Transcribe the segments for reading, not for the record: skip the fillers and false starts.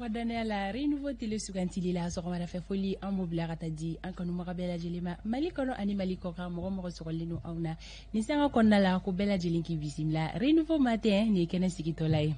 Aw ka dannaya la Renouveau Télé sugantili la sɔgɔmada fɛ foli an b'o bila ka taa di an kanubaga bɛɛ lajɛlen ma Mali kɔnɔ ani Mali kɔkan, mɔgɔ mɔgɔ sɔgɔlen don anw na nin sanga kɔnɔna la, ko bɛɛ lajɛlen k'i bisimila Renouveau Matin nin ye kɛnɛ sigitɔla ye.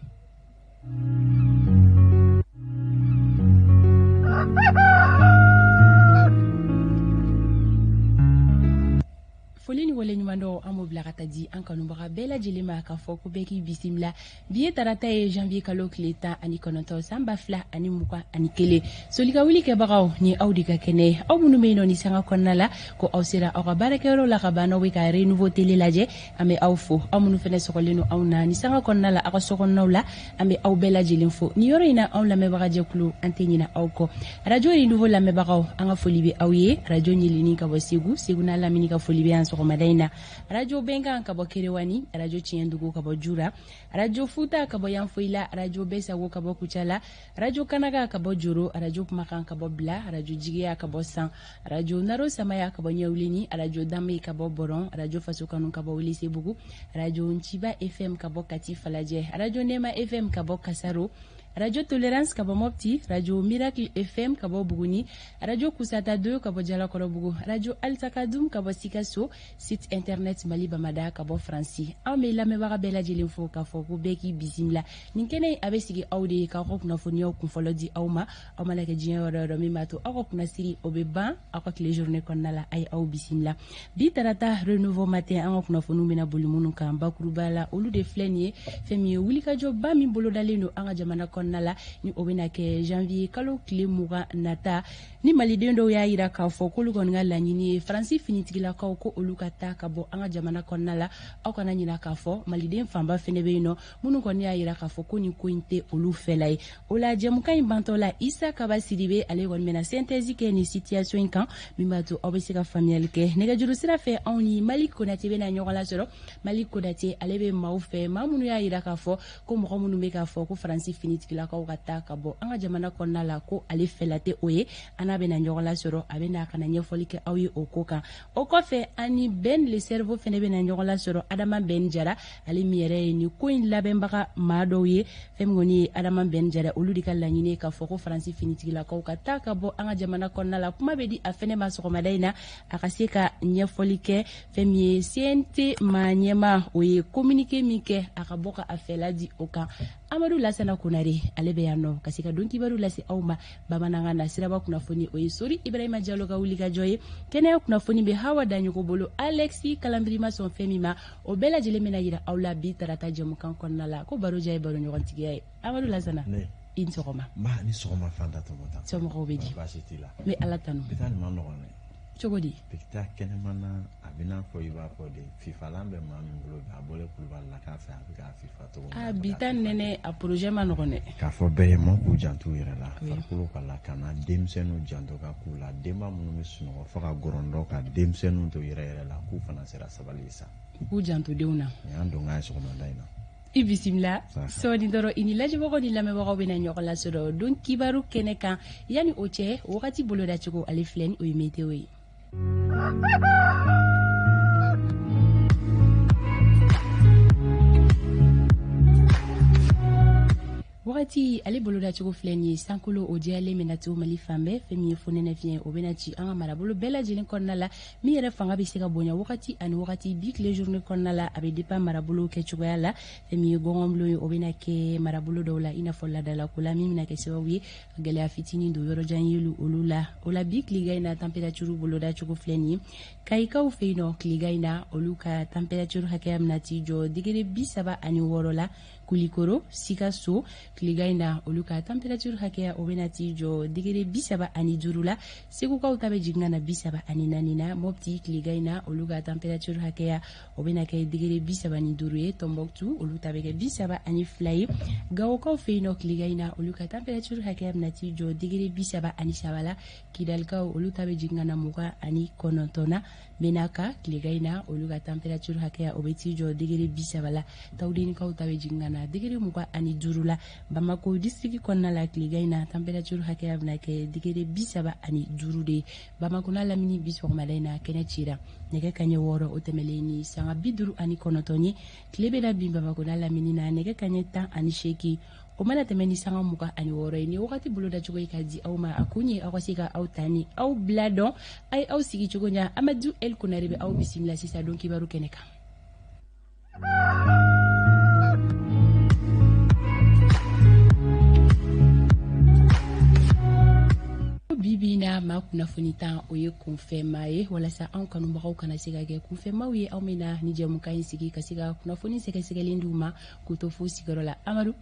Foli ni waleɲumandɔn an b'o bila ka taa di an kanubaga bɛɛ lajɛlen ma k'a fɔ ko bɛɛ k'i bisimila. Bi ye tarata ye, janvier kalo tile 19, san 2021. Soli ka wuli kɛbagaw, ni aw de ka kɛnɛ ye, aw minnu bɛ yen nɔ ni sanga kɔnɔna la ko aw sera aw ka baarakɛyɔrɔ la ka ban, n'aw bɛ ka Renouveau Télé lajɛ, an bɛ aw fo. Aw minnu fana sɔgɔlen don anw na ni sanga kɔnɔna la aw ka sokɔnɔnaw la, an bɛ aw bɛɛ lajɛlen fo nin yɔrɔ in na. Anw lamɛnbagajɛkulu, an tɛ ɲinɛ aw kɔ. Radio Renouveau lamɛnbagaw, an ka foli bɛ aw ye. Radio Ɲeleni ka bɔ Segu, Segu n'a lamini ka foli bɛ yan sɔgɔmada in na. Radio Bɛnkan ka bɔ Kerewani, Radio Tiɲɛdugu ka bɔ Jura, Radio Futa ka bɔ Yanfoyila, Radio Bɛsago ka bɔ Kucala, Radio Kanaga ka bɔ Joro, Radio Kumakan ka bɔ Bila, Radio Jigiya ka bɔ San, Radio Naro Samaya ka bɔ Ɲɛwuleni, Radio Danbe ka bɔ Bɔrɔn, Radio Fasokanu ka bɔ Welesebugu, Radio Nciba FM ka bɔ Kati Falajɛ, Radio Nɛma FM ka bɔ Kasaro, Radio Tolérance ka bɔ Mopti, Radio Miracle FM ka bɔ Buguni, Radio Kusata 2 ka bɔ Jalakɔrɔbugu, Radio Altakadum ka bɔ Sikaso, site internet Mali Bamada ka bɔ Faransi. Anw bɛ lamɛnbaga bɛɛ lajɛlen fo k'a fɔ ko bɛɛ k'i bisimila. Nin kɛnɛ a bɛ sigi aw de ye k'aw ka kunnafoniyaw kunfɔlɔ di aw ma, aw mana kɛ diɲɛ yɔrɔ yɔrɔ, min b'a to aw ka kunnasiri o bɛ ban aw ka tile journée kɔnɔna la. A ye aw bisimila bi tarata Renouveau Matin. An ka kunnafoniw bɛna boli minnu kan bakuruba la, olu de filɛ nin ye. Fɛn min ye wulikajɔba min bolodalen don an ka jamana kɔnɔna la, ni o bɛna kɛ janvier kalo tile 20 nata, ni maliden dɔw y'a yira k'a fɔ k'olu kɔni ka laɲini ye Faransi finitigilakaw ko olu ka taa ka bɔ an ka jamana kɔnɔna la. Aw kana ɲina k'a fɔ maliden fanba fɛnɛ bɛ yen nɔ minnu kɔni y'a yira k'a fɔ ko nin ko in tɛ olu fɛla ye. O la, jɛmukan in bantɔ la, Isa Kaba Sidibe, ale kɔni bɛna synthèse kɛ nin situation in kan, min b'a to aw bɛ se ka faamuyali kɛ. Nɛgɛjuru sira fɛ, anw ni Mali Konate bɛna ɲɔgɔn lasɔrɔ. Mali Konate, ale bɛ maaw fɛ, maa minnu y'a yira k'a fɔ ko mɔgɔ minnu bɛ k'a fɔ ko Faransi finitigilakaw ka taa ka bɔ an ka jamana kɔnɔna la, ko ale fɛla tɛ o ye. An n'a bɛna ɲɔgɔn lasɔrɔ, a bɛna ka na ɲɛfɔli kɛ aw ye o ko kan. O kɔfɛ, an ni Ben le Cerveau fɛnɛ bɛna ɲɔgɔn lasɔrɔ, Adama Ben Jara, ale min yɛrɛ ye nin ko in labɛnbaga maa dɔw ye. Fɛn min kɔni ye Adama Ben Jara, olu de ka laɲini ye k'a fɔ ko Faransi finitigilakaw ka taa ka bɔ an ka jamana kɔnɔna la. Kuma bɛ di a fɛnɛ ma sɔgɔmada in na, a ka se ka ɲɛfɔli kɛ. Fɛn min ye CNT maa ɲɛmaa, o ye communiqué min kɛ, a ka bɔ ka a fɛla di o kan. Amadu Lasana Konare, ale bɛ yan nɔ ka se ka don kibaru lase aw ma bamanankan na. Siraba kunnafoni, o ye Sori Ibrahima Jalo ka wulikajɔ ye. Kɛnɛya kunnafoni bɛ Hawa Daɲogo bolo. Alexi Kalambiri ma sɔn fɛn min ma, o bɛɛ lajɛlen bɛna yira aw la bi tarata jɛmukan kɔnɔna la. Ko baro diya ye baro ɲɔgɔntigiya ye. Amadu Lasana, i ni sɔgɔma. Ba ni sɔgɔma, Fanta Tɔmɔta. Somɔgɔw bɛ di? Baasi t'i la? N bɛ Ala tanu. Bi ta nin ma nɔgɔn dɛ. Cogo di? Bi taa kɛnɛmana, a bɛ n'a fɔ i b'a fɔ de fifalan bɛ maa min bolo bi, a bɔlen kulubali la k'a fɛ a bɛ k'a fifa cogo min na. A bi ta nɛnɛ, a projet ma nɔgɔn dɛ. K'a fɔ bɛɛ ye, maaw k'u janto u yɛrɛ la, farikolo ka lakana, denmisɛnninw janto ka k'u la, denba minnu bɛ sunɔgɔ fo ka gɔrɔndɔ ka denmisɛnninw to yɛrɛ yɛrɛ la, k'u fana sera sabali ye sa. U k'u janto denw na. Nin y'an donkan ye sɔgɔmada in na. I bisimila. Sɔɔni dɔrɔn, i ni lajɛbagaw ni lamɛnbagaw bɛna ɲɔgɔn lasɔrɔ don kibaru kɛnɛ kan. Yanni o cɛ, wagati bolodacogo, ale filɛ ni o ye météo ye. Wagati ale bolodacogo filɛ nin ye. Sankolo o jɛyalen bɛna to Mali fan bɛɛ. Fɛn min ye fonɛnɛ fiɲɛ, o bɛna ci an ka marabolo bɛɛ lajɛlen kɔnɔna la, min yɛrɛ fanga bɛ se ka bonya wagati ani wagati bi tile journée kɔnɔna la. A bɛ dépend marabolo kɛcogoya la. Fɛn min ye gɔngɔnbulon ye, o bɛna kɛ marabolo dɔw la, i n'a fɔ ladalako la, min bɛna kɛ sababu ye ka gɛlɛya fitinin don yɔrɔjan yeli olu la. O la, bi tilegan in na, température bolodacogo filɛ nin ye. Kayikaw fɛ yen nɔ, tilegan in na, olu ka température hakɛya bɛna t'i jɔ degré 36 la. Kulikoro, Sikaso, tilegan in na, olu ka température hakɛya o bɛna t'i jɔ degré 35 la. Segukaw ta bɛ jigin ka na 34 na. Mɔpti, tilegan in na, olu ka température hakɛya o bɛna kɛ degré 35 ye. Tɔnbɔkutu, olu ta bɛ kɛ 32 ye. Gawokaw fɛ yen nɔ, tilegan in na, olu ka température hakɛya bɛna t'i jɔ degré 33 la. Kidalikaw, olu ta bɛ jigin ka na 29 na. Menaka, tilegan in na, olu ka température hakɛya o bɛ t'i jɔ degré 30 la. Tawudenikaw ta bɛ jigin ka na degré 25 la. Bamako district kɔnɔna la, tilegan in na, température hakɛya bɛna kɛ degré 35 de ye. Bamako n'a lamini, bi sɔgɔmada in na, kɛnɛ cira nɛgɛ kaɲɛ 6 o tɛmɛlen ni sanga 59 ye. Tile bɛna bin Bamako n'a lamini na nɛgɛ kaɲɛ 18. O mana tɛmɛ ni sanga 26 ye, ni wagati bolodacogo ye ka di aw ma, a kun ye aw ka se ka aw ta ni aw bila dɔn, a ye aw sigi cogo ɲa. Amadu El Konare bɛ aw bisimila sisan don kibaru kɛnɛ kan. Bi na maa kunnafoni tan, o ye kunfɛmaa ye. Walasa anw kanubagaw kana se ka kɛ kunfɛmaw ye, aw bɛna ni jɛmukan in sigi ka se ka kunnafoni sɛgɛsɛgɛlen d'u ma k'u to fo sigiyɔrɔ la. Amadu,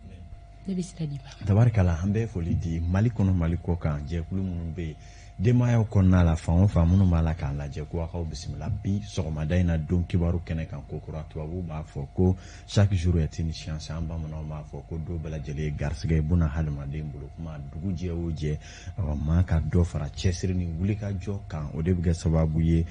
ne bɛ sira d'i ma. Tabarikala, an bɛ foli di Mali kɔnɔ, Mali kɔ kan, jɛkulu minnu bɛ yen denbayaw kɔnɔna la, fan o fan minnu b'a la k'an lajɛ, ko aw k'aw bisimila bi sɔgɔmada in na don kibaru kɛnɛ kan kokura. Tubabuw b'a fɔ ko chaque jour est une chance, an bamananw b'a fɔ ko don bɛɛ lajɛlen ye garisɛgɛ ye buna hadamaden bolo. Kuma dugu jɛ o jɛ, maa ka dɔ fara cɛsiri ni wulikajɔ kan, o de bɛ kɛ sababu ye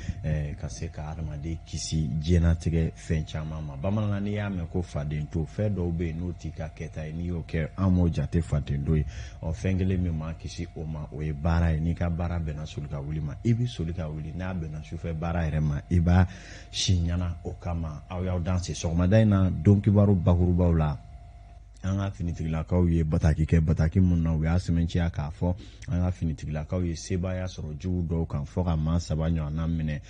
ka se ka hadamaden kisi diɲɛnatigɛ fɛn caman ma. Bamanankan, n'i y'a mɛn ko faden to, fɛn dɔw bɛ yen n'o t'i ka kɛta ye, n'i y'o kɛ, an m'o jate faden to ye. Ɔ, fɛn kelen min maa kisi o ma, o ye baara ye. N'i ka baara bɛnna soli ka wuli ma, i bɛ soli ka wuli. N'a bɛnna sufɛ baara yɛrɛ ma, i b'a si ɲɛna. O kama, aw y'aw danse sɔgɔmada in na don kibaru bakurubaw la. An ka finitigilakaw ye bataki kɛ, bataki mun na u y'a sɛmɛntiya k'a fɔ an ka finitigilakaw ye sebaaya sɔrɔ jugu dɔw kan fɔ ka maa 3 ɲɔgɔnna minɛ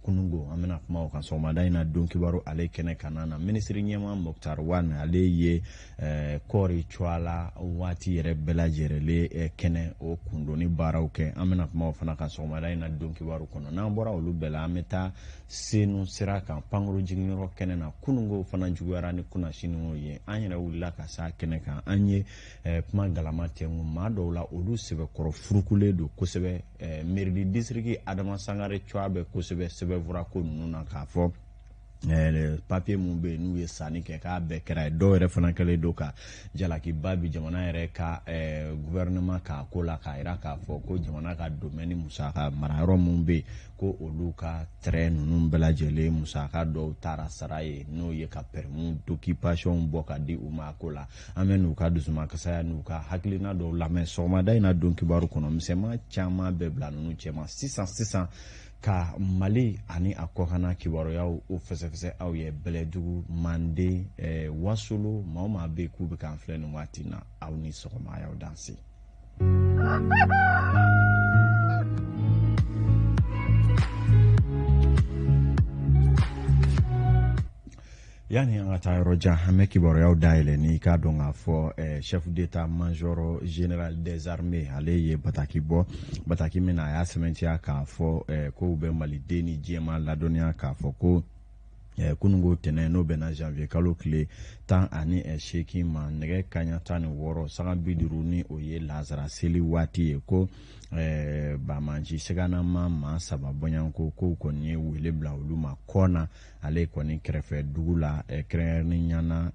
kunungo. An bɛna kuma o kan sɔgɔmada in na don kibaru ale kɛnɛ kan na. Minisiri ɲɛmaa Moctar Ouane, ale ye kɔɔri cuala waati yɛrɛ bɛɛ lajɛlen kɛnɛ o kundoni baaraw kɛ. An bɛna kuma o fana kan sɔgɔmada in na don kibaru kɔnɔ. N'an bɔra olu bɛɛ la, an bɛ taa Senu sira kan, pankuru jiginyɔrɔ kɛnɛ na. Kunungo fana juguyara ni kunnasiniw ye. An yɛrɛ wulila ka s'a kɛnɛ kan, an ye kuma galama tɛnku maa dɔw la, olu sɛbɛkɔrɔ furukulen don kosɛbɛ. Mairie district Adama Sangare cogoya bɛ kosɛbɛ sɛbɛnfura ko ninnu na, k'a fɔ papier mun bɛ yen n'u ye sanni kɛ k'a bɛɛ kɛra ye. Dɔw yɛrɛ fana kɛlen don ka jalakiba bi jamana yɛrɛ ka gouvernement k'a ko la, k'a yira k'a fɔ ko jamana ka domaine musaka marayɔrɔ mun bɛ yen, ko olu ka train ninnu bɛɛ lajɛlen musaka dɔw taara sara ye, n'o ye ka permis d'occupation bɔ ka di u ma a ko la. An bɛ n'u ka dusumakasaya n'u ka hakilina dɔw lamɛn sɔgɔmada in na don kibaru kɔnɔ. Misɛnman caman bɛ bila ninnu cɛma sisan sisan ka Mali ani a kɔkanna kibaruyaw o fɛsɛfɛsɛ aw ye. Bɛlɛdugu, Manden, Wasolo, maa o maa bɛ yen k'u bɛ k'an filɛ nin waati in na, aw ni sɔgɔma, y'aw danse. Yani an ka taa yɔrɔ jan, an bɛ kibaruyaw dayɛlɛ n'i k'a dɔn k'a fɔ chef d'état major général des armées, ale ye bataki bɔ, bataki min na a y'a sɛmɛntiya k'a fɔ ko u bɛ maliden ni diɲɛmaa ladɔnniya k'a fɔ ko kunungo tɛnɛn, n'o bɛnna janvier kalo tile 18 ma, nɛgɛ kaɲa 16 sanga 50, ni o ye lazara seli waati ye, ko bamanci siganama maa 3 bɔɲɔgɔnko kow kɔni ye wele bila olu ma kɔna ale kɔni kɛrɛfɛ dugu la, kɛrɛnkɛrɛnnenya na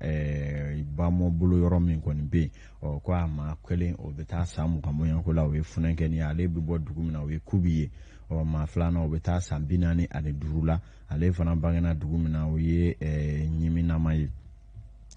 bamɔ bolo yɔrɔ min kɔni bɛ yen. Ɔ, ko a maa kelen, o bɛ taa san 20 bɔɲɔgɔnko la, o ye funankɛni ye, ale bɛ bɔ dugu min na, o ye Kubi ye. Ɔ, maa filanan, o bɛ taa san 45 la, ale fana bangena dugu min na, o ye ɲiminama ye.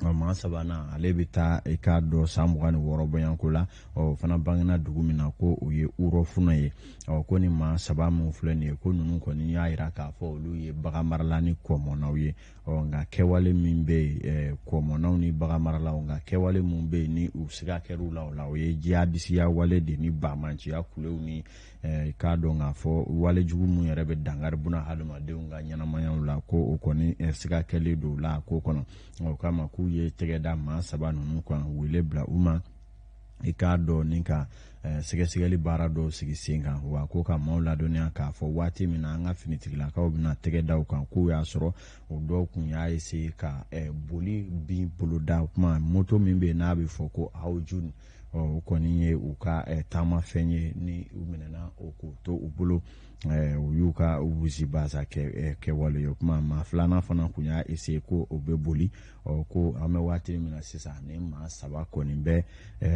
Ɔ, maa sabanan, ale bɛ taa i k'a dɔn san 26 bɔɲɔgɔnko la, ɔ, o fana bangena dugu min na, ko o ye Urɔfunɛ ye. Ɔ, ko ni maa 3 min filɛ nin ye, ko ninnu kɔni y'a yira k'a fɔ olu ye baganmarala ni kɔmɔnaw ye. Ɔ, nka kɛwale min bɛ yen, kɔmɔnaw ni baganmaralaw, nka kɛwale min bɛ yen ni u siga kɛr'u la, o la o ye jihadisiya wale de ni bamanciya kulew ni k'a dɔn k'a fɔ wale jugu mun yɛrɛ bɛ dankari buna hadamadenw ka ɲɛnamayaw la, ko o kɔni siga kɛlen don o la ko kɔnɔ. O kama k'u ye tɛgɛ da maa 3 ninnu kan, wele bila u ma i k'a dɔn ni ka sɛgɛsɛgɛli baara dɔw sigi sen kan. Wa ko ka maaw ladɔnniya k'a fɔ waati min na an ka finitigilakaw bɛna tɛgɛ da u kan, k'u y'a sɔrɔ o dɔw kun y'a essayer ka boli bin boloda kuma moto min bɛ yen n'a bɛ fɔ ko Hawjun. O kɔni ye u ka taamafɛn ye, ni u minɛna o k'o to u bolo, u y'u ka wusibaasa kɛwale ye. O kuma maa filanan fana kun y'a essayer ko o bɛ boli. Ɔ, ko an bɛ waati min na sisan, ni maa 3 kɔni bɛ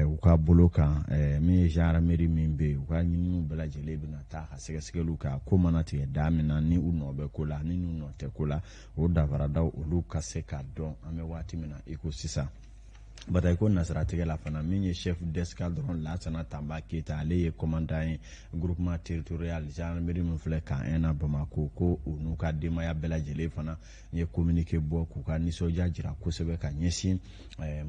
u ka bolo kan, min ye gendarmerie min bɛ yen, u ka ɲininiw bɛɛ lajɛlen bɛna taa ka sɛgɛsɛgɛliw kɛ, a ko mana tigɛ da min na, ni u nɔ bɛ ko la ni n'u nɔ tɛ ko la, o danfaradaw olu ka se ka dɔn an bɛ waati min na i ko sisan. Bataille ko nasiratigɛ la fana, min ye chef d'escadron Lasana Tanba Keyita, ale ye commandant ye groupement territorial gendarmerie min filɛ camp 1 na Bamako, ko u n'u ka denbaya bɛɛ lajɛlen fana ye communiqué bɔ k'u ka nisɔndiya jira kosɛbɛ ka ɲɛsin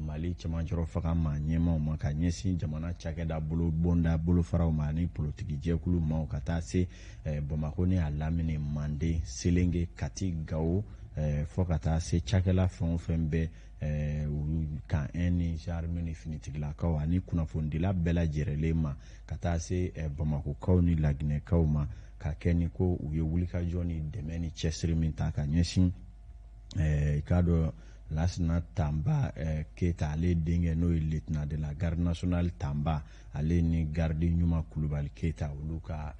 Mali cɛmancɛrɔ fanga maa ɲɛmaaw ma, ka ɲɛsin jamana cakɛda bolo bonda bolofaraw ma ani politiki jɛkulu maaw, ka taa se Bamako ni a lamini, Manden, Selenge, Kati, Gawo, fɔ ka taa se cakɛla fɛn o fɛn bɛɛ camp 1 ni gendarme ni finitigilakaw ani kunnafonidila bɛɛ lajɛrɛlen ma, ka taa se Bamakokaw ni Laginɛkaw ma, ka kɛ ni ko u ye wulikajɔ ni dɛmɛ ni cɛsiri min ta ka ɲɛsin i k'a dɔn Lasina Tanba Keyita, ale denkɛ n'o ye lieutenant de la garde nationale Tanba, ale ni garde ɲuman Kulubali Keyita, olu ka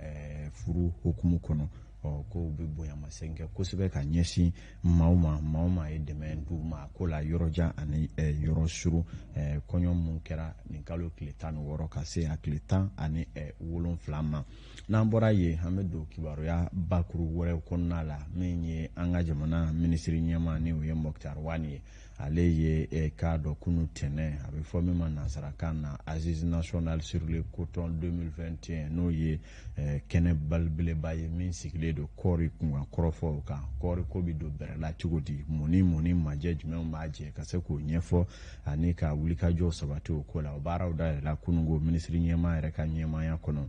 furu hukumu kɔnɔ. Ɔ ko u bɛ bonyamasegin kɛ kosɛbɛ ka ɲɛsin maaw ma, maa o maa ye dɛmɛ d'u ma ko la yɔrɔ jan ani yɔrɔ surun, kɔɲɔ mun kɛra nin kalo tile 16 ka se a tile 17 ma. N'an bɔra yen, an bɛ don kibaruya bakuru wɛrɛw kɔnɔna la. Min ye an ka jamana minisiri ɲɛmaa, ni o ye Moctar Ouane ye, ale ye k'a dɔn kunu tɛnɛ, a bɛ fɔ min ma nansarakan na Assise nationale sur le coton 2021, n'o ye kɛnɛ belebeleba ye min sigilen don kɔɔri kunkan kɔrɔfɔw kan, kɔɔri ko bɛ don bɛrɛ la cogo di, mun ni mun ni majɛ jumɛnw b'a jɛ, ka se k'o ɲɛfɔ ani ka wulikajɔw sabati o ko la. O baaraw dayɛlɛla kununko minisiri ɲɛmaa yɛrɛ ka ɲɛmaaya kɔnɔ.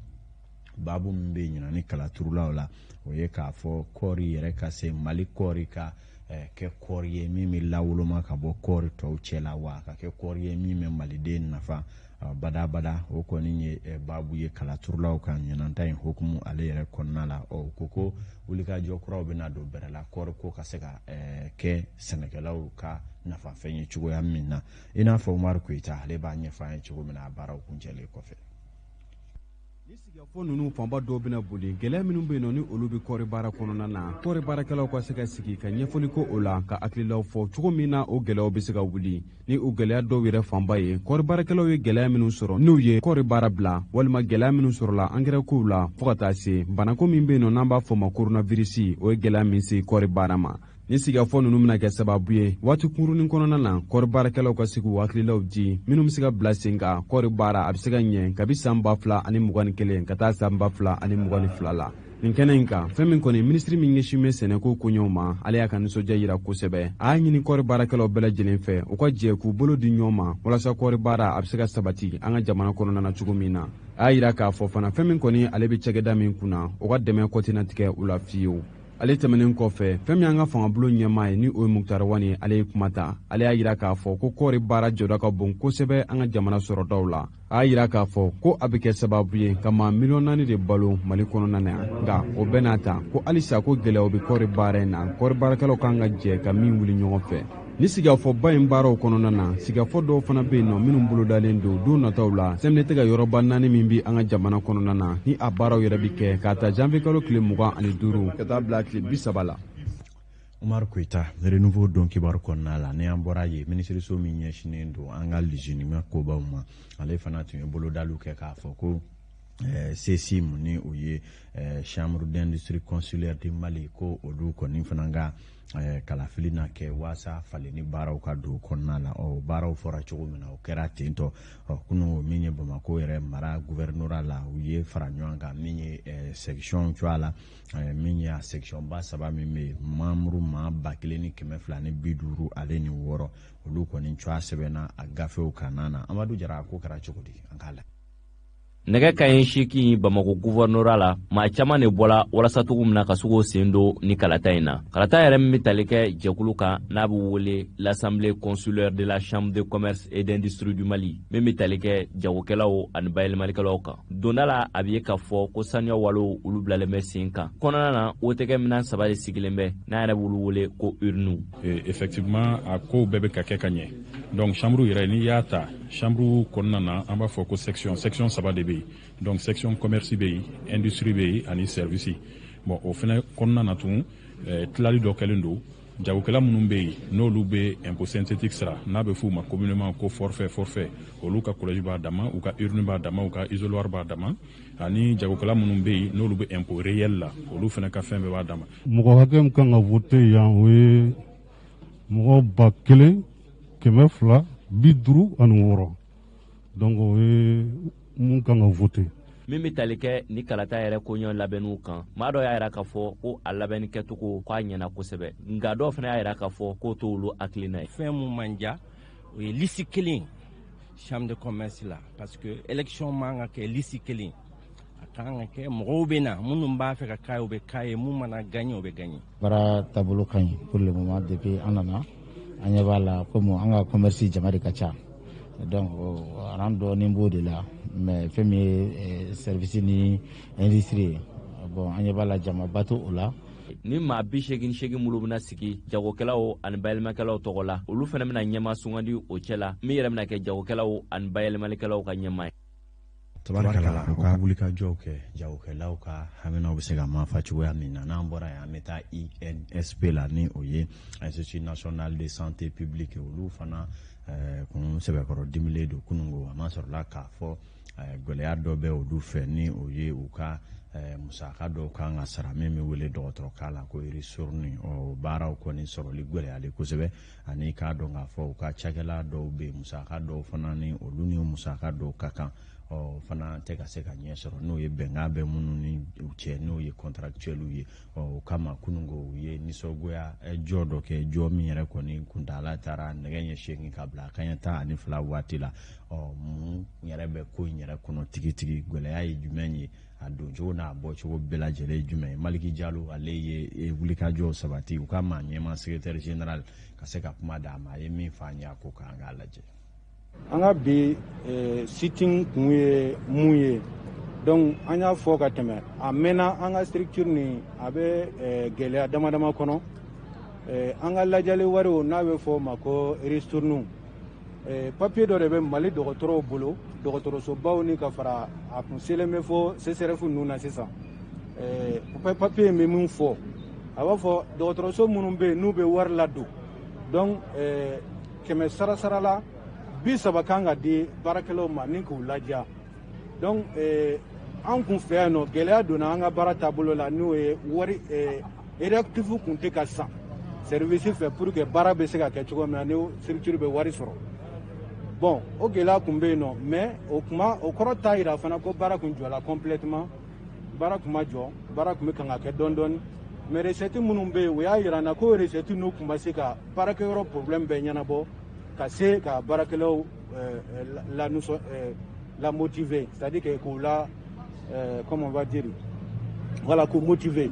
Baabu min bɛ ɲinan ni kalaturulaw la, o ye k'a fɔ kɔɔri yɛrɛ ka se, Mali kɔɔri ka kɛ kɔɔri ye min bɛ lawoloma ka bɔ kɔɔri tɔw cɛ la, wa ka kɛ kɔɔri ye min bɛ Maliden nafa badabada. O kɔni ye baabu ye kalaturulaw ka ɲinanta in hukumu ale yɛrɛ kɔnɔna la. Ɔ ko wulikajɔ kuraw bɛna don bɛrɛ la, kɔɔri ko ka se ka kɛ sɛnɛkɛlaw ka nafafɛn ye cogoya min na, i n'a fɔ Umaru Koyita, ale b'a ɲɛfɔ an ye cogo min na a baaraw kuncɛlen kɔfɛ. Ni sigikafɔ ninnu fanba dɔw bɛna boli gɛlɛya minnu bɛ yen nɔ, ni olu bɛ kɔɔri baara kɔnɔna na, kɔɔri baarakɛlaw ka se ka sigi ka ɲɛfɔli ko o la, ka hakililaw fɔ cogo min na o gɛlɛyaw bɛ se ka wuli. Ni o gɛlɛya dɔw yɛrɛ fanba ye kɔɔri baarakɛlaw ye gɛlɛya minnu sɔrɔ n'u ye kɔɔri baara bila, walima gɛlɛya minnu sɔrɔla angɛrɛ kow la, fo ka taa se banako min bɛ yen nɔ n'an b'a fɔ ma coronavirus, o ye gɛlɛya min se kɔɔri baara ma. Ni sigikafɔ ninnu bɛna kɛ sababu ye waati kunkurunin kɔnɔna na, kɔɔri baarakɛlaw ka se k'u hakililaw di minnu bɛ se ka bila sen kan, kɔɔri baara a bɛ se ka ɲɛ kabi san 2021 ka taa san 2022 la. Nin kɛnɛ in kan, fɛn min kɔni minisiri min ɲɛsin bɛ sɛnɛko koɲɛw ma, ale y'a ka nisɔndiya yira kosɛbɛ. A y'a ɲini kɔɔri baarakɛlaw bɛɛ lajɛlen fɛ, u ka jɛ k'u bolo di ɲɔgɔn ma walasa kɔɔri baara a bɛ se ka sabati an ka jamana kɔnɔna na cogo min na. A y'a yira k'a fɔ fana, fɛn min kɔni ale bɛ cakɛda min kunna, o ka dɛmɛ kɔ tɛna tigɛ u la fiyewu. Ale tɛmɛnen kɔfɛ, fɛn min y'an ka fangabulon ɲɛmaa ye, ni o ye Moctar Ouane ye, ale ye kuma ta. Ale y'a yira k'a fɔ ko kɔɔri baara jɔda ka bon kosɛbɛ an ka jamana sɔrɔdaw la. A y'a yira k'a fɔ ko a bɛ kɛ sababu ye ka maa 4 miliyɔn de balo Mali kɔnɔna na yan. Nka o bɛɛ n'a ta, ko halisa ko gɛlɛyaw bɛ kɔɔri baara in na, kɔɔri baarakɛlaw kan ka jɛ ka min wuli ɲɔgɔn fɛ. Ni sigikafɔba in baaraw kɔnɔna na, sigikafɔ dɔw fana bɛ yen nɔ minnu bolodalen don don nataw la CMDT ka yɔrɔba naani min bɛ an ka jamana kɔnɔna na, ni a baaraw yɛrɛ bɛ kɛ k'a ta janvier kalo tile 25 ka taa bila tile 30 la. Umar Koyita, Renouveau don kibaru kɔnɔna la. Ni an bɔra yen, minisiriso min ɲɛsinnen don an ka lizinima kobaw ma, ale fana tun ye bolodaliw kɛ k'a fɔ ko CECIM, ni o ye Chambre d'industrie consulaire du Mali, ko olu kɔni fana ka kalafili na kɛ waasa falenni baaraw ka don kɔnɔna la. Ɔ baaraw fɔra cogo min na, o kɛra ten tɔ. Ɔ kunun, min ye Bamako yɛrɛ mara gouvernorat la, u ye fara ɲɔgɔn kan, min ye section cogoya la, min ye a section ba saba min bɛ yen, membre maa 1256 ale ni wɔɔrɔ, olu kɔni cogoya sɛbɛnna a gafew kan na. Amadu Jara, a ko kɛra cogo di? An k'a la. Nɛgɛ ka ɲi 8 Bamako gouvernorat la, maa caman de bɔla walasa cogo min na ka se k'o sen don ni kalata in na, kalata yɛrɛ min bɛ tali kɛ jɛkulu kan n'a bɛ wele l'Assemblée consulaire de la Chambre de commerce et d'industrie du Mali, min bɛ tali kɛ jagokɛlaw ani bayɛlɛmalikɛlaw kan. Donda la, a bɛ ye k'a fɔ ko sanuya walew, olu bilalen bɛ sen kan. Kɔnɔna na, wotekɛ minɛn saba de sigilen bɛ, n'a yɛrɛ b'olu wele ko urne. Effectivement, a kow bɛɛ bɛ ka kɛ ka ɲɛ. Donc chambre yɛrɛ, n'i y'a ta chambre kɔnɔna na, an b'a fɔ ko section saba de bɛ yen. Donc section commerce bɛ yen, industrie bɛ yen ani service. Bon, o fɛnɛ kɔnɔna na tun, tilali dɔ kɛlen don. Jagokɛla minnu bɛ yen, n'olu bɛ impôt synthétique sara, n'a bɛ f'u ma communément ko forfait, olu ka collège b'a dama, u ka urne b'a dama, u ka isoloir b'a dama, ani jagokɛla minnu bɛ yen, n'olu bɛ impôt réel la, olu fana ka fɛn bɛɛ b'a dama. Mɔgɔ hakɛ min kan ka voter yan, o ye mɔgɔ 1200. 56. Donc o ye mun kan ka voter. Min bɛ tali kɛ ni kalata yɛrɛ koɲɛ labɛnniw kan, maa dɔ y'a yira k'a fɔ ko a labɛnni kɛcogo k'a ɲɛna kosɛbɛ, nka dɔw fana y'a yira k'a fɔ k'o t'olu hakilina ye. Fɛn mun man diya, o ye liste kelen chambre de commerce la, parce que élection man ka kɛ liste kelen. A kan ka kɛ mɔgɔw bɛ na, minnu b'a fɛ ka k'a ye, o bɛ k'a ye, mun mana gagner, o bɛ gagner. Baara taabolo ka ɲi pour le moment. Depuis an nana, an ɲɛ b'a la, komi an ka commerce jama de ka ca, donc rang dɔɔnin b'o de la. Mais fɛn min ye service ni industrie ye, bon, an ɲɛ b'a la, jamaba t'o o la. Ni maa 88 minnu bɛna sigi jagokɛlaw ani bayɛlɛmakɛlaw tɔgɔ la, olu fana bɛna ɲɛma sugandi o cɛ la, min yɛrɛ bɛna kɛ jagokɛlaw ani bayɛlɛmalikɛlaw ka ɲɛma ye. Tabarikala, u ka wulikajɔw kɛ jagokɛlaw ka haminaw bɛ se ka mafa cogoya min na. N'an bɔra yen, an bɛ taa INSP la, ni o ye Institut national de santé publique. Olu fana kun sɛbɛkɔrɔ dimilen don kunungo. A ma sɔrɔla k'a fɔ gɛlɛya dɔ bɛ olu fɛ, ni o ye u ka musaka dɔw kan ka sara, min bɛ wele dɔgɔtɔrɔkan la ko ristourne. O baaraw kɔni sɔrɔli gɛlɛyalen kosɛbɛ, ani k'a dɔn k'a fɔ u ka cakɛla dɔw bɛ yen, musaka dɔw fana ni olu ni musaka dɔw ka kan, ɔ fana tɛ ka se ka ɲɛ sɔrɔ, n'o ye bɛnkan bɛ minnu ni u cɛ, n'o ye contractuels ye. Ɔ o kama, kunungo, u ye nisɔngoya jɔ dɔ kɛ, jɔ min yɛrɛ kɔni kuntaala taara nɛgɛ ɲɛ 8 ka bila kanɲɛ 12 waati la. Ɔ mun yɛrɛ bɛ ko in yɛrɛ kɔnɔ tigitigi? Gɛlɛya ye jumɛn ye? A doncogo n'a bɔcogo bɛɛ lajɛlen ye jumɛn ye? Maliki Jalo, ale ye wulikajɔ sabati u ka maa ɲɛma, secrétaire général, ka se ka kuma d'a ma. A ye min fɔ an ye, a ko k'an k'a lajɛ. An ka bi sit-in kun ye mun ye? Donc an y'a fɔ ka tɛmɛ, a mɛnna, an ka structure nin a bɛ gɛlɛya dama dama kɔnɔ. An ka lajɛli wariw, n'a bɛ fɔ o ma ko ristourne, papier dɔ de bɛ Mali dɔgɔtɔrɔw bolo, dɔgɔtɔrɔsobaw ni ka fara a kun selen bɛ fɔ CSRéf ninnu na sisan. Papier in bɛ mun fɔ? A b'a fɔ dɔgɔtɔrɔso minnu bɛ yen n'u bɛ wari ladon, donc 100 sara sara la, 30 kan ka di baarakɛlaw ma ni k'u ladiya. Donc an kun fɛ yan nɔ, gɛlɛya donna an ka baara taabolo la, n'o ye wari réactif kun tɛ ka san service fɛ pour que baara bɛ se ka kɛ cogo min na ni structure bɛ wari sɔrɔ. Bon, o gɛlɛya kun bɛ yen nɔ, mais o kuma o kɔrɔ t'a yira fana ko baara kun jɔla complètement. Baara kun ma jɔ, baara kun bɛ kan ka kɛ dɔɔni dɔɔni, mais recette minnu bɛ yen, u y'a yira n na ko recette n'u kun ma se ka baarakɛyɔrɔ problème bɛɛ ɲɛnabɔ, ka se ka baarakɛlaw la la motiver, c'est-à-dire que k'u la, comment on va dire, voilà, k'u motiver.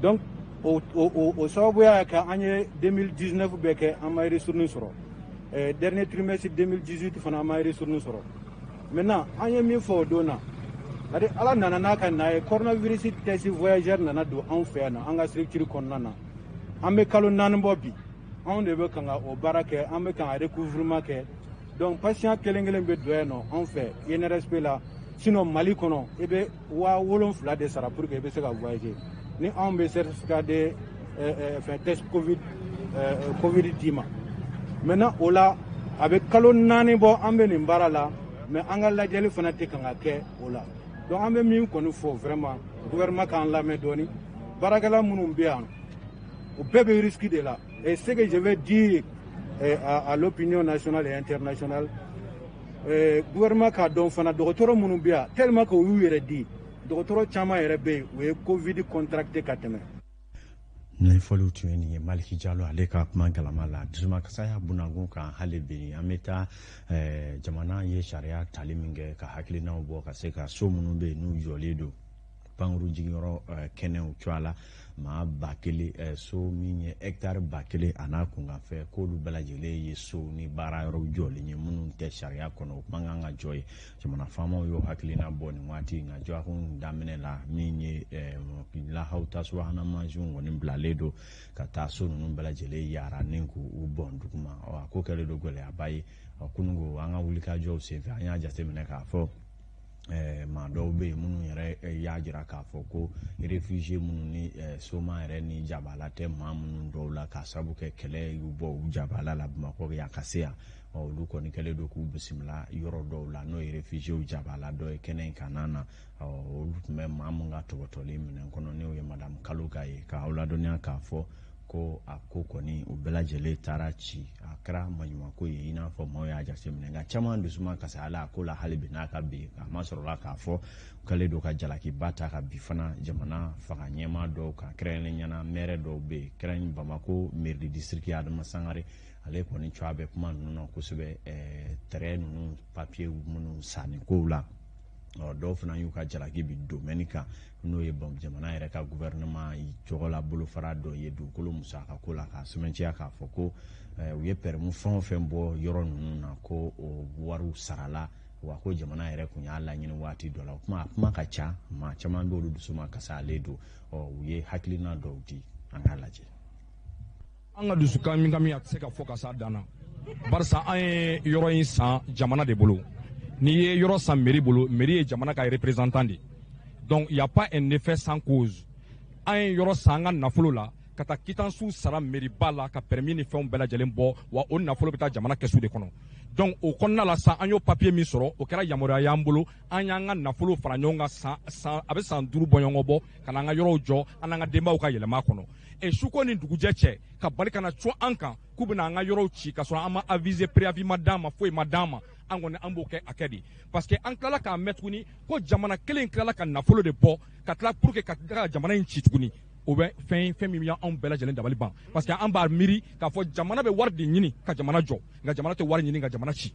Donc o sababuya y'a kɛ an ye 2019 bɛɛ kɛ, an ma ristourne sɔrɔ. Dernier trimestre 2018 fana, an ma ristourne sɔrɔ. Maintenant, an ye min fɔ o don na, c'est-à-dire Ala nana n'a ka na ye, coronavirus test voyageur nana don anw fɛ yan nɔ, an ka structure kɔnɔna na. An bɛ kalo 4 bɔ bi, anw de bɛ kan ka o baara kɛ, an bɛ kan ka recouvrement kɛ. Donc patient kelen kelen bɛ don yan nɔ anw fɛ INRSP la. Sinon Mali kɔnɔ, i bɛ 7000 de sara pour que i bɛ se ka voyager, ni anw bɛ certificat de fɛn test Covid d'i ma. Maintenant, o la, a bɛ kalo 4 bɔ an bɛ nin baara la, mais an ka lajɛli fana tɛ kan ka kɛ o la. Donc an bɛ min kɔni fɔ, vraiment, gouvernement k'an lamɛn dɔɔni. Baarakɛla minnu bɛ yan, o bɛɛ bɛ risque de la. Et ce que je vais dire à l'opinion nationale et internationale, gouvernement k'a dɔn fana, dɔgɔtɔrɔ minnu bɛ yan, tellement que u y'u yɛrɛ di, dɔgɔtɔrɔ caman yɛrɛ bɛ yen, u ye Covid contracté ka tɛmɛ. Ɲɛfɔliw tun ye nin ye Maliki Jalo ale ka kuma galama la. Dusumakasa y'a bunakun kan hali bi. An bɛ taa jamana ye sariya tali min kɛ ka hakilinaw bɔ ka se ka so minnu bɛ yen n'u jɔlen don pankuru jigiyɔrɔ kɛnɛw cogoya la, maa 1000, so min ye hectare 1000 a n'a kunkanfɛ, k'olu bɛɛ lajɛlen ye so ni baara yɔrɔw jɔlen ye minnu tɛ sariya kɔnɔ, o man kan ka jɔ ye. Jamana faamaw y'o hakilina bɔ nin waati in na dɔgɔkun daminɛ la, min ye lahaw tasubahana mansinw kɔni bilalen don ka taa so ninnu bɛɛ lajɛlen yara ni k'u bɔn duguma. A ko kɛlen don gɛlɛyaba ye. Kununko, an ka wulikajɔw senfɛ, an y'a jateminɛ k'a fɔ maa dɔw bɛ yen minnu yɛrɛ y'a jira k'a fɔ ko réfugié minnu ni soma yɛrɛ ni jabala tɛ maa minnu dɔw la, k'a sababu kɛ kɛlɛ y'u bɔ u jabala la Bamakɔ yan ka se yan, olu kɔni kɛlen don k'u bisimila yɔrɔ dɔw la, n'o ye réfugiéw jabala dɔ ye kɛnɛ in kanna na. Olu tun bɛ maa mun ka tɔbɔtɔli minɛn kɔnɔ, n'o ye madame Kaloga ye, k'aw ladɔnniya k'a fɔ Ko a ko kɔni u bɛɛ lajɛlen taara ci, a kɛra maɲumanko ye, i n'a fɔ maaw y'a jateminɛ. Nka caman dusu ma kasi ala a ko la hali bi n'a ka bi a ma sɔrɔla k'a fɔ kɛlen don ka jalakiba ta ka bi fana jamana fanga ɲɛmaa dɔw kan, kɛrɛnkɛrɛnnenya la maire dɔw bɛ yen, kɛrɛn Bamako maire de district Adama Sangare. Ale kɔni cogoya bɛ kuma ninnu na kosɛbɛ, terrain ninnu papier minnu sanni kow la. Ɔ, dɔw fana y'u ka jalaki bi domaine kan, n'o ye jamana yɛrɛ ka gouvernement tɔgɔ la bolofara dɔ ye dugukolo musaka ko la, k'a sɛmɛntiya k'a fɔ ko u ye permis fɛn o fɛn bɔ yɔrɔ ninnu na, ko o wariw sarala, wa ko jamana yɛrɛ kun y'a laɲini waati dɔ la. O kuma, a kuma ka ca, maa caman bɛ olu dusu ma kasi ale don. Ɔ, u ye hakilina dɔw di, an k'a lajɛ. An ka dusu kami kami, a tɛ se ka fɔ ka s'a dan na, barisa an ye yɔrɔ in san jamana de bolo. N'i ye yɔrɔ san mairie bolo, mairie ye jamana ka représentant de, donc y a pas un effet sans cause. An ye yɔrɔ san an ka nafolo la ka taa quittance sara mairie ba la, ka permis ni fɛnw bɛɛ lajɛlen bɔ, wa o nafolo bɛ taa jamana kɛsu de kɔnɔ. Donc o kɔnɔna la sa, an y'o papier min sɔrɔ, o kɛra yamaruya y'an bolo. An y'an ka nafolo fara ɲɔgɔn kan san san, a bɛ san 5 bɔɲɔgɔn bɔ, ka n'an ka yɔrɔw jɔ, an n'an ka denbayaw ka yɛlɛma kɔnɔ. E suko ni dugujɛ cɛ, ka bali ka na cun an kan k'u bɛna an ka yɔrɔw ci, ka sɔrɔ an ma aviser, préavis ma d'an ma, foyi ma d'an ma. An kɔni, an b'o kɛ a kɛ de, parce que an tilala k'a mɛn tuguni ko jamana kelen tilala ka nafolo de bɔ ka tila pour que ka tila ka jamana in ci tuguni. O bɛ fɛn fɛn min y'anw bɛɛ lajɛlen dabali ban, parce que an b'a miiri k'a fɔ jamana bɛ wari de ɲini ka jamana jɔ, nka jamana tɛ wari ɲini ka jamana ci.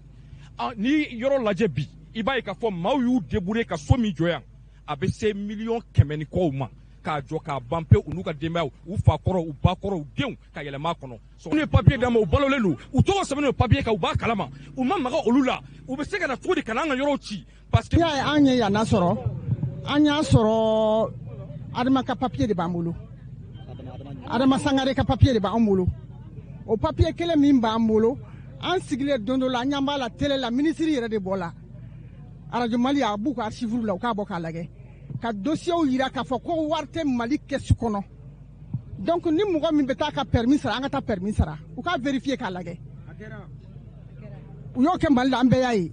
Ni yɔrɔ lajɛ bi, i b'a ye k'a fɔ maaw y'u débrouiller ka so min jɔ yan, a bɛ se miliyɔn 100 ni kɔw ma, k'a jɔ k'a ban pewu, u n'u ka denbayaw, u fa kɔrɔ, u ba kɔrɔ, u denw ka yɛlɛma a kɔnɔ. N'u ye papier d'an ma, u balolen don, u tɔgɔ sɛbɛnnen don papier kan, u b'a kalama, u ma maga olu la, u bɛ se ka na cogo di ka n'an ka yɔrɔw ci? Parce que N'i y'a ye an ye yan sɔrɔ, an y'a sɔrɔ Adama ka papier de b'an bolo, Adama Sangare ka papier de b'an bolo. O papier kelen min b'an bolo, an sigilen don dɔ la, an ɲɛ b'a la télé la, ministre yɛrɛ de bɔ la Radio Mali, a b'u ka archive la, u k'a bɔ k'a lajɛ, ka dossier yira k'a fɔ ko wari tɛ Mali kɛsu kɔnɔ. Donc ni mɔgɔ min bɛ taa ka permis sara, an ka taa permis sara, u k'a vérifier k'a lajɛ. U y'o kɛ Mali la, an bɛɛ y'a ye.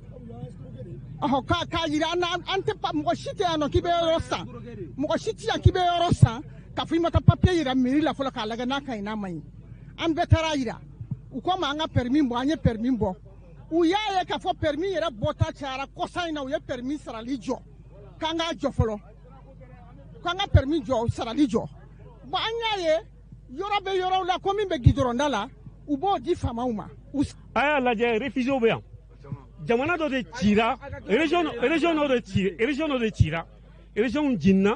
Ɔhɔ, k'a yira an na, an tɛ mɔgɔ si tɛ yan nɔ k'i bɛ yɔrɔ san, mɔgɔ si tɛ yan k'i bɛ yɔrɔ san k'a fɔ i ma taa papier yira mairie la fɔlɔ k'a lajɛ n'a ka ɲi n'a man ɲi. An bɛɛ taara yira, u ko ma an ka permis bɔ, an ye permis bɔ. U y'a ye k'a fɔ permis yɛrɛ bɔta cayara kɔsa in na, u ye permis sarali jɔ, k'an k'a jɔ fɔlɔ, k'an ka permis jɔ sarali jɔ. Bon, an y'a ye yɔrɔ bɛ yɔrɔw la ko min bɛ gidɔrɔnda la, u b'o di faamaw ma. A y'a lajɛ, réfugiés bɛ yan, jamana dɔ de cira, région dɔ de ci, région dɔ de cira, région jinna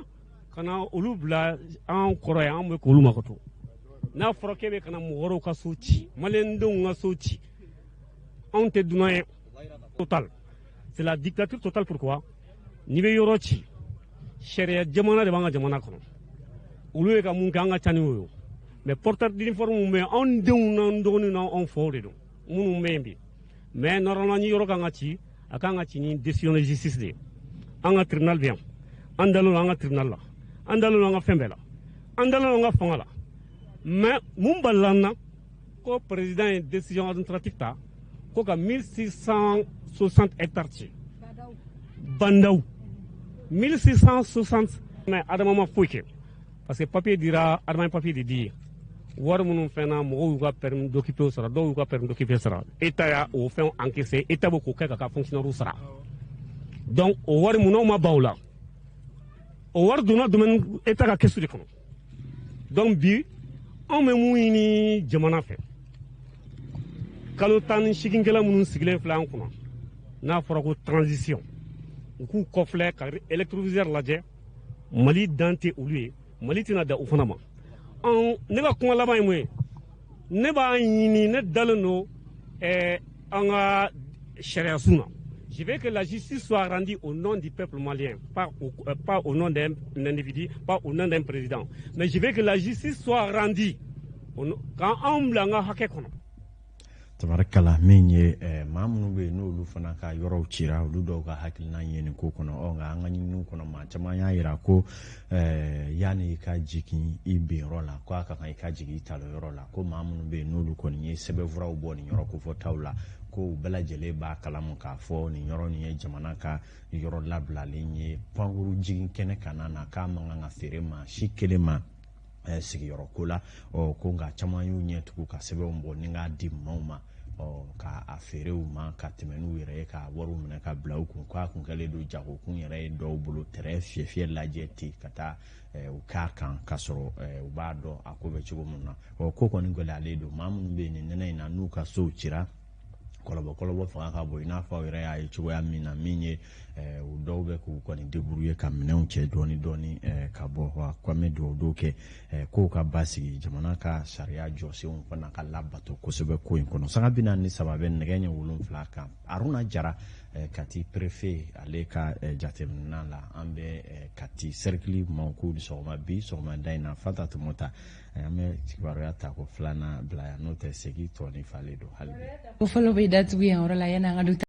ka na olu bila an kɔrɔ yan, an bɛ k'olu makoto. N'a fɔra k'e bɛ ka na mɔgɔ wɛrɛw ka so ci, maliyɛndenw ka so ci, anw tɛ dunan ye. Total, c'est la dictature totale. Pourquoi n'i bɛ yɔrɔ ci? Sariya jamana de b'an ka jamana kɔnɔ. Olu ye ka mun kɛ, an ka ca ni o ye. Mais porteur d'uniforme mun bɛ yen, anw denw n'an dɔgɔninw n'anw faw de don minnu bɛ yen bi. Mais normalement, ni yɔrɔ kan ka ci, a kan ka ci ni décision de justice de ye. An ka tribunal bɛ yan, an dalen don an ka tribunal la, an dalen don an ka fɛn bɛɛ la, an dalen don an ka fanga la. Mais mun balila an na ko président ye décision administrative ta ko ka 1660 hectares ci Bandaw, 1660? Mais Adama ma foyi kɛ, parce que papier dira, Adama ye papier de di. Wari minnu fɛn na, mɔgɔw y'u ka permis d'occuper sara, dɔw y'u ka permis d'occuper sara, État y'a o fɛnw encaissé, État bɛ k'o kɛ ka fonctionnaire sara. Donc o wari, mun n'aw ma ban o la, o wari donna domaine État ka caisse de kɔnɔ. Donc bi, anw bɛ mun ɲini jamana fɛ? Kalo 18kɛla minnu sigilen filɛ an kunna, n'a fɔra ko transition, u k'u kɔfilɛ ka rétroviseur lajɛ. Mali dan tɛ olu ye, Mali tɛna da u fana ma. Ne ka kuma laban ye mun ye? Ne b'a ɲini, ne dalen don an ka sariya sun na. Je veux que la justice soit rendue au nom du peuple malien, pas au nom d'un individu, pas au nom d'un président. Mais je veux que la justice soit rendue k'an anw bila an ka hakɛ kɔnɔ. Tabarikala. Min ye maa minnu bɛ yen, n'olu fana ka yɔrɔw cira, olu dɔw ka hakilina ye nin ko kɔnɔ. Ɔ, nka an ka ɲininiw kɔnɔ, maa caman y'a yira ko yanni i ka jigin i binyɔrɔ la, ko a ka kan i ka jigin i talonyɔrɔ la, ko maa minnu bɛ yen, n'olu kɔni ye sɛbɛnfuraw bɔ nin yɔrɔ kofɔtaw la, ko u bɛɛ lajɛlen b'a kalamu k'a fɔ nin yɔrɔ nin ye jamana ka yɔrɔ labilalen ye, pankuru jigin kɛnɛ kana na, k'a man kan ka feere maa si kelen ma. Sigiyɔrɔ ko la, ɔ ko nka caman y'u ɲɛ tugu ka sɛbɛnw bɔ ni k'a di maaw ma, ɔ ka a feere u ma ka tɛmɛ n'u yɛrɛ ye, ka wariw minɛ ka bila u kun, k'a kun kɛlen don jagokun yɛrɛ ye dɔw bolo, tɛrɛ fiyɛ fiyɛ lajɛ ten ka taa u k'a kan k'a sɔrɔ u b'a dɔn a ko bɛ cogo min na. Ɔ ko kɔni gɛlɛyalen don. Maa minnu bɛ yen nin nɛnɛ in na, n'u ka sow cira, kɔlɔbɔ fanga ka bon, i n'a fɔ aw yɛrɛ y'a ye cogoya min na, min ye u dɔw bɛ k'u kɔni débrouiller ka minɛnw cɛ dɔɔni dɔɔni ka bɔ. Wa ko an bɛ dugawu dɔw kɛ kow ka basigi, jamana ka sariya jɔsenw fana ka labato kosɛbɛ ko in kɔnɔ. Sanga 43 bɛ nɛgɛ ɲɛ 7 kan. Aruna Jara, Kati préfet, ale ka jateminɛ la, an bɛ Kati cercle maaw k'u ni sɔgɔma bi sɔgɔmada in na. Fanta Tumota, an bɛ kibaruya ta ko filanan bila yan, n'o tɛ segi tɔ ni falen don hali bi. Ko fɔlɔ bɛ datugu yan yɔrɔ la yanni an ka don.